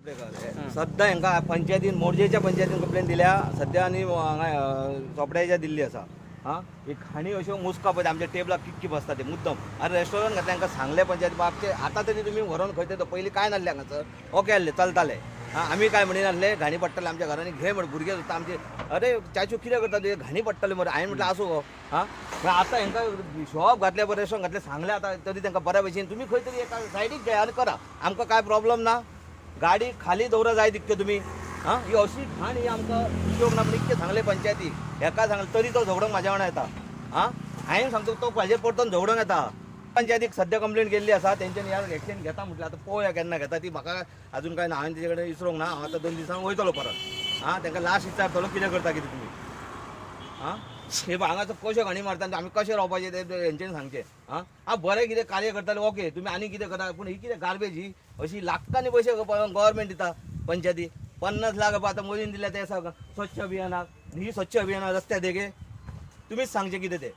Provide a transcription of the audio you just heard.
सद्दां हांकां पंचायतीन, मोरजेच्या पंचायतीन कंप्लेन दिल्या सद्या आनी हांगा चोपड्याच्या दिल्ली आसा. आं, ही घाणी अश्यो मुसका पळय आमच्या टेबलाक कितकी बसता ते मुद्दम. आनी रेस्टॉरंट घातलें, हांकां सांगलें पंचायत बाबचे, आतां तरी तुमी व्हरोन खंय तरी. पयलीं कांय नासलें हांगासर, ओके आहले, चलताले. आं, आमी काय म्हणिनासले, घाणी पडटले आमच्या घरांनी, घे म्हण भुरगे सुद्दां आमचे, अरे चाचू कितें करता तुवें, घाणी पडटले मरे. हांवें म्हटलें आसूं गो. आं, पूण आतां हांकां शॉप घातले बरें, रेस्टॉरंट घातलें, सांगलें आतां तरी तांकां बऱ्या भशेन तुमी खंय तरी एका सायडीक घे आनी करा, आमकां काय प्रॉब्लम ना. गाडी खाली दवरा जाय तितक्यो तुमी. आं, ही अशी घाण ही आमकां उपयोग ना. पूण इतकें सांगलें पंचायती हेका सांगलें तरी तो झगडोंक म्हाज्या वांगडा येता. आं, हांवें सांगता तो म्हाजेर परतून झगडोंक येता. पंचायतीक सद्या कंप्लेन केल्ली आसा, तेंच्यांनी ह्या एक्शन घेता म्हटलें. आतां पळोवया केन्ना घेता ती, म्हाका अजून काय ना. हांवें तेजे कडेन विसरूंक ना. हांव आतां 2 दिसांक वयतलो परत. आं, तांकां लास्ट विचारतलो कितें करता कितें तुमी. आं, हे पळय हांगासर कश्यो घाणी मारता आनी आमी कशें रावपाचें तें हेंच्यांनी सांगचें. आं आं, बरें कितें कार्य करताले, ओके, तुमी आनी कितें करा, पूण ही कितें गार्बेज ही अशी लाखांनी पयशे गव्हर्मेंट दिता पंचायती, 50 लाख आतां मोदीन दिल्या ते स्वच्छ अभियानाक. ही स्वच्छ अभियाना रस्त्या देगे, तुमीच सांगचें कितें तें.